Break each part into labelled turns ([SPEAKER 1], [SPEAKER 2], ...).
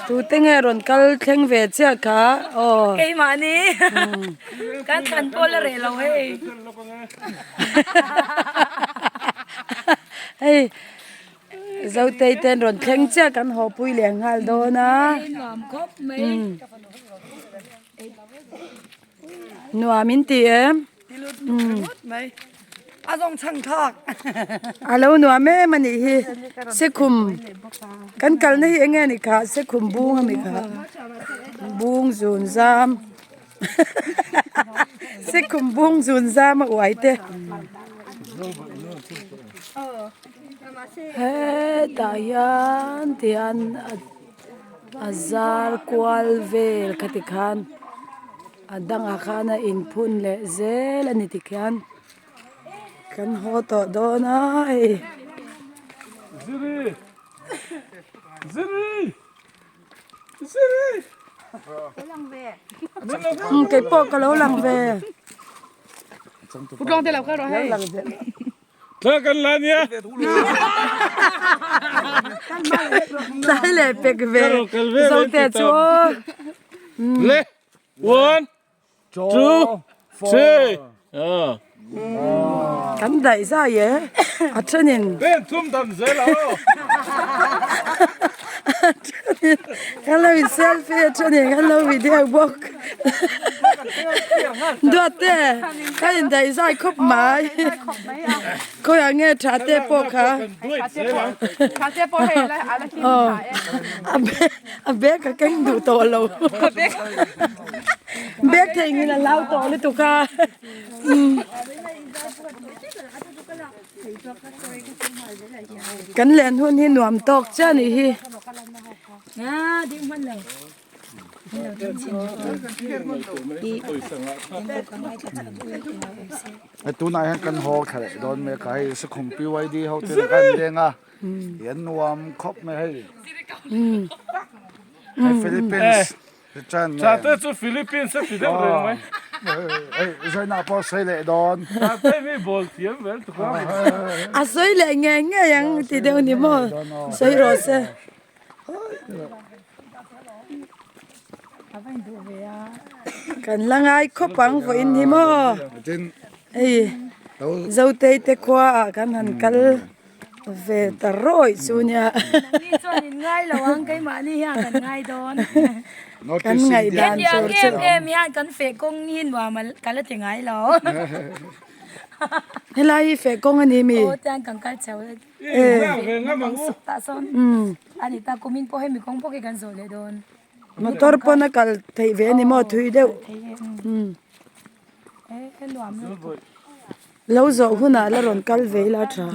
[SPEAKER 1] Tute nge rawn kal thleng ve chiah kha aw.
[SPEAKER 2] Keimahni kan thlan pawh la reh lo hei.
[SPEAKER 1] Hei Zotei ten rawn thleng chiah kan haw pui leh nghal dawn a.
[SPEAKER 2] Nuam khawp mai.
[SPEAKER 1] Nuam in ti em?
[SPEAKER 2] A zawng chhang thlak.
[SPEAKER 1] A lo nuam em a nih hi. Sekhum kan kalna hi enge a nih kha sekhum bung a mi kha. Bung zun zam. Sekhum bung zun zam a uai te. Hetah hian tihian a zar kual vel kha tikhan. A dangah khan a inphun leh zel a ni tikhian kan haw tawh dawn a hei.
[SPEAKER 3] Ziri! Ziri! Ziri!
[SPEAKER 1] Umm keipawh ka lo lang ve.
[SPEAKER 2] Pu Tluangte lo kal rawh hei.
[SPEAKER 3] Thla kan la nia.
[SPEAKER 1] Tlai leh pek ve Zote chu aw.
[SPEAKER 3] Le one two three.
[SPEAKER 1] Kan daih zai e a thenin.
[SPEAKER 3] Pen thum dan zel a aw.
[SPEAKER 1] A thenin kan lo in selfie a thenin kan lo video bawk. Duatte ka indaih zai khawp mai khawiah nge tha te pawh kha a bag a keng duh tawh lo bag theihnghilh a lau tawh lutuk a. Kan len hun hi nuam tawk chiah a nih hi.
[SPEAKER 4] Tunah hian kan haw thla leh dawn mek a hei Sakhum PYD ho te kan leng a ih an nuam khawp mai hei hei Philippines return nen
[SPEAKER 3] Chate chu Philippines a ti deuh reng mai
[SPEAKER 4] hei Zaina pawh a sawi leh dawn
[SPEAKER 3] Chate mi bawl thiam vel tuk a
[SPEAKER 1] a sawi leh ngei ngei ang ti deuh ni maw sawi rawh se. Kan la ngai khawp ang vawiin hi maw hei Zotei te khua ah kan han kal ve ta rawih chu nia kan ngaihdan tur chu. Helai hi feh kawng a ni mi? Motor pawn a kal theih ve a ni maw thui deuh lo zawh hunah la rawn kal ve ila tha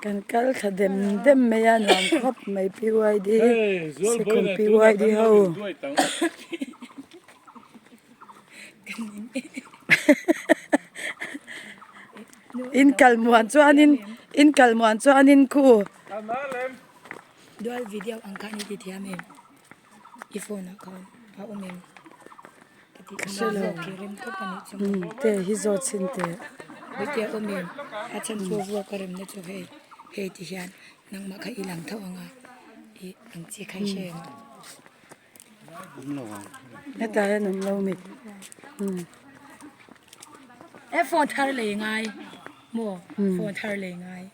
[SPEAKER 1] Kan kal thla dem dem mai a nuam khawp mai PYD Sekhum PYD ho. In kal muan chuanin in kal muan chuanin khu.
[SPEAKER 2] Dual video ang khan i ti thiam em i phone ah khan a awm em ka tih kha zawk khi rem tawp a nih chu
[SPEAKER 1] te hi zawt chhin teh
[SPEAKER 2] heti a awm em a chhan chu vuak a remna chu hei hei ti hian nangmah kha i lang tho ang a ih ang chi kha i hre em
[SPEAKER 1] hetah hian awm lo mi
[SPEAKER 2] e phone thar lei ngai maw phone thar lei ngai.